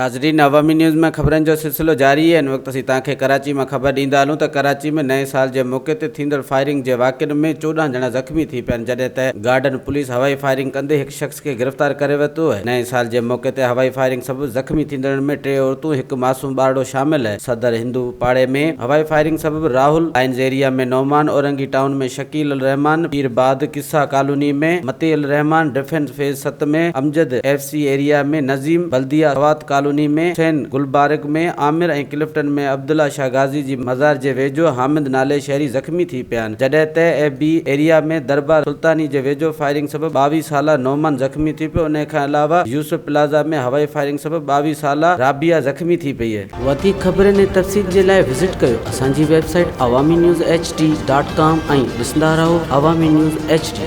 ناظرين عوامي نيوز ۾ خبرن جو سلسلو جاري آهي ان وقت اسين توهان کي ڪراچي مان خبر ڏيندا هلون ته ڪراچي ۾ نئين سال جي موقعي تي ٿيندڙ فائرنگ جي واقعن ۾ 14 ڄڻا زخمي ٿي پيا آهن جڏهن ته گارڊن پوليس هوائي فائرنگ ڪندي هڪ شخص کي گرفتار ڪري ورتو آهي نئين سال جي موقعي تي هوائي فائرنگ سبب زخمي ٿيندڙن ۾ ٽي عورتون هڪ معصوم ٻارڙو شامل آهي صدر هندو پاڙي ۾ هوائي فائرنگ سبب Rahul lines area ۾ Noman Orangi town ۾ Shakeel ul Rehman Pir Bagh Qissa colony ۾ Mati ul Rehman defence phase 7 ۾ Amjad F C area ۾ Nazeem Baldia Swat colony ۾ Hussain Gulbarg ۾ Amir ۽ Clifton ۾ Abdullah Shah Ghazi جي مزار جي ويجهو حامد نالي شهري زخمي ٿي پيا آهن جڏهن ته ايف بي ايريا ۾ دربار سلطاني جي ويجهو فائرنگ سبب 22 سالا نعمان زخمي ٿي پيو انهي کان علاوه يوسف پلازا ۾ هوائي فائرنگ سبب 22 سالا رابعه زخمي ٿي پئي. وڌيڪ خبرن ۽ تفصيل جي لاء وزٽ ڪيو اسان جي website Awami news H D dot com ۽ ڏسندا رهو عوامي نيوز ايڇ ڊي.